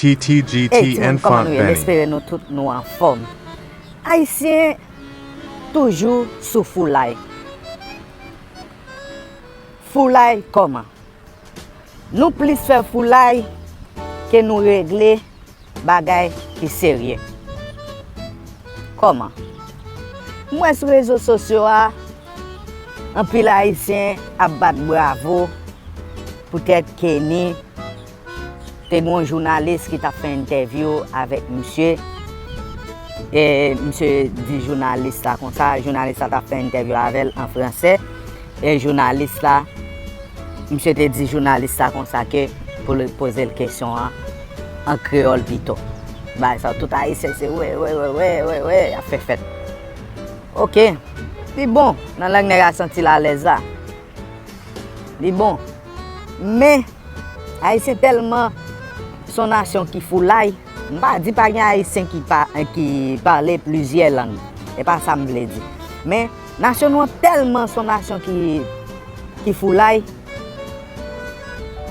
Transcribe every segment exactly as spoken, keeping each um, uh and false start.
Hey, timoun, kòman nou ye? M espere nou tout nou anfòm. Ayisyen toujou sou foulay. Foulay kòman? Nou plis fè foulay ke nou regle bagay ki serye. Kòman? M wè sou rezo sosyo a, anpil Ayisyen ap bat bravo poutèt Kenny te gen yon jounalis ki t ap fè entèvyou avèk misye. E misye di jounalis la konsa, jounalis la t ap fè entèvyou avè l an fransè. E jounalis la, misye te di jounalis la konsa ke pou l poze l kesyon an an kreyòl pito. Bagay sa, tout Ayisyen se wè, wè, wè, wè, wè, wè, y ap fè fèt. Oke, li bon, nan lang nèg a santi l alèz la. Li bon. Men, Ayisyen tèlman se yon nasyon ki foulay. M pa di pa gen Ayisyen ki pa, ki pale plizyè lang. E pa sa m vle di. Men, nasyon nou an tèlman se yon nasyon ki, ki foulay.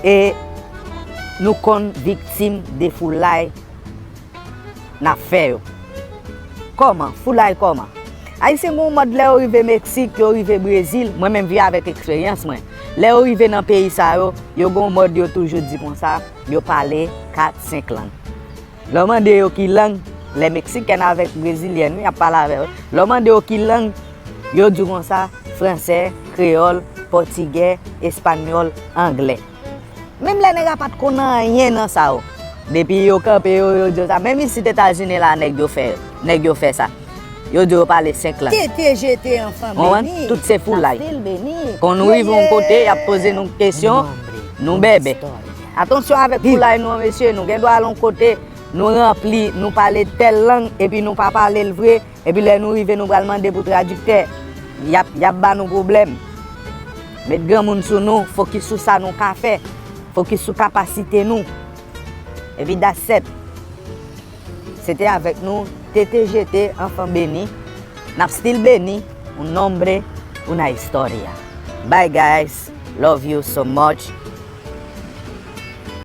E nou konn viktim de foulay n ap fè yo. Kòman? Foulay kòman? Ayisyen gen yon mòd lè yo rive Meksik, yo rive Brezil, mwen menm viv avèk eksperyans mwen. Lè yo rive nan peyi sa yo, yo gen yon mòd yo toujou di konsa, yo pale kat, senk lang. Lè w mande yo ki lang, lè Meksikèn avèk Brezilyèn, wi, ap pale avè yo. Lè w mande yo ki lang, yo di w konsa, fransè, kreyòl, pòtigè, espanyòl, anglè. Menm lè nèg la pa t konn anyen nan sa yo. Depi yo kanpe yo, yo di yo sa. Menm isit Etazini la, nèg yo fè, nèg yo fè sa. Yo di yo pale senk lang. T T G T enfant beni. Tout se foulay. Kon nou rive yon kote, y ap poze nou kesyon, nou bèbè. Atansyon avèk foulay nou an, mesye, nou gen dwa al yon kote, nou ranpli, nou pale tèl lang, epi nou pa pale l vre, epi lè nou rive, nou pral mande pou tradiktè, y ap, y ap ba nou pwoblèm. Met granmoun sou nou, fokis sou sa nou ka fè, fokis sou kapasite nou. Epi that's it. Se te avèk nou, T T G T, enfant beni. N ap still beni, un nombre, una historia. Bye guys, love you so much.